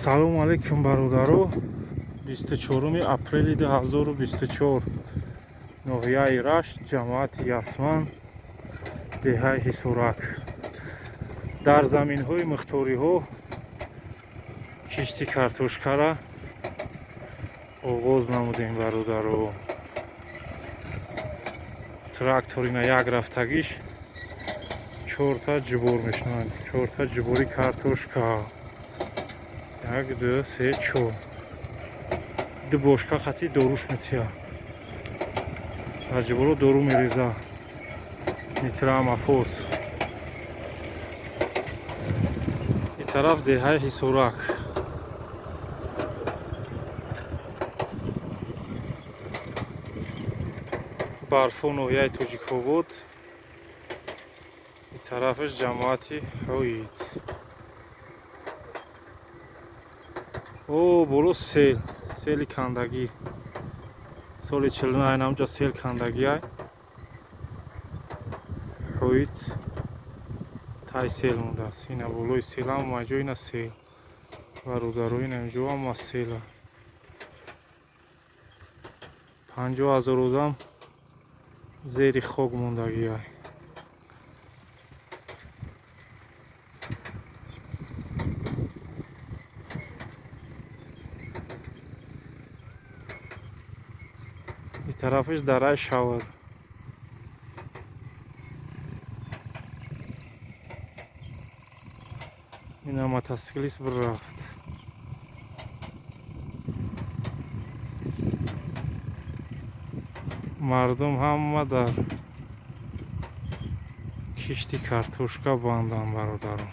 Салому алейкум, бародаро. 24 апрели 2024, ноҳияи Рашт, ҷамоати Ясман, деҳаи Ҳисорак. Дар заминҳои мухториҳо кишти картошкара оғоз намудем, бародаро. Тракторина як рафтагиш чорта ҷубор мешунаванд, чорта ҷубори картошка: як, ду, се, чор. Ду бошка хати доруш метия, дар ҷуборо дору мереза, нитроаммофос. Ин тараф деҳаи Ҳисорак. Барфо, ноҳияи Тоҷикобод, ин тарафаш ҷамоати Ҳоид. О, боло сел, сели кандагӣ соли 49 айнамҷа сел кандагиай. Ҳоид тай сел мондааст. Ина болои сел ҳама ҷо, ина сел, бародаро, ина инҷо ҳама села. 50 000 одам зери хок мондагиай. Ин тарафаш дараи Шавад. Ина мотоциклист бирафт. Мардум ҳама дар кишти картошка бандан, бародарон.